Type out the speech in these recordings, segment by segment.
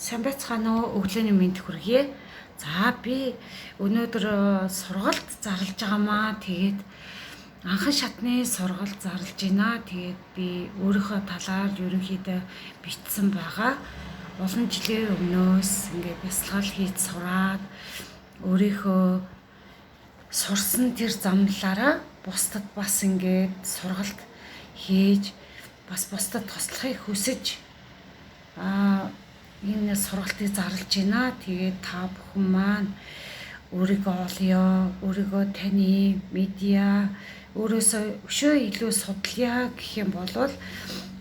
Сайн байцгаана уу? Өглөөний мэнд хүргэе. За, би өнөөдөр сургалт зарлж байгаамаа. Тэгээд анхан шатны сургалт зарлж байна. Тэгээд би өөрийнхөө талаар ерөнхийдөө бичсэн байгаа. Олон жилийн өмнөөс ингээд бясалгал хийж сураад өөрийнхөө сурсан тэр замлаараа бусдад бас ингээд сургалт хийж, бас бусдад туслахыг хүсэж энэ сургалтыг зарлж байна. Тэгээд та бүхэн маань өөрийгөө олъё, өөрийгөө таны медиа, өөрөөсөө өшөө илүү судлая гэх юм бол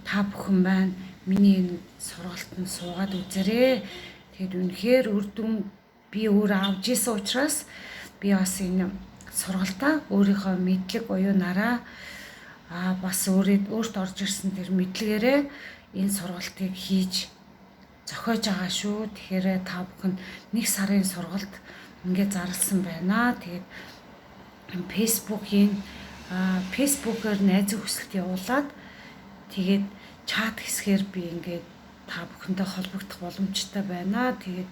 та бүхэн маань миний энэ сургалтанд суугаад үзээрэй. Тэгээд үнэхээр үр дүн би өөрөө авч исэн учраас би бас энэ сургалтаа өөрийнхөө мэдлэг оюунаараа бас өөрт орж ирсэн тэр мэдлэгээрээ энэ сургалтыг хийж зохиож байгаа шүү. Тэгэхээр та бүхэн нэг сарын сургалт ингээд зарласан байна. Тэгээд Facebook-ээр найзын хүсэлт явуулаад, тэгээд чат хэсгээр би ингээд та бүхэнтэй холбогдох боломжтой байна. Тэгээд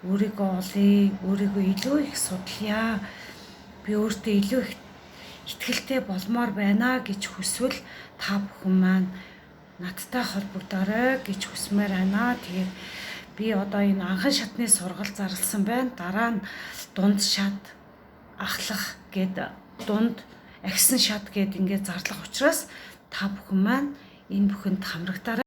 өөрийгөө олъё, өөрийгөө илүү их судлая. Би өөртөө илүү их итгэлтэй болмоор байна гэж хүсвэл та бүхэн маань надтай холбогдоорой гэж хүсмээр байна. Тэгээд би одоо энэ анхан шатны сургалт зарласан байна. Дараа нь дунд шат, ахлах гээд, дунд агсан шат гээд ингээд зарлах учраас та бүхэн маань энэ бүхэнд хамрагдаарай.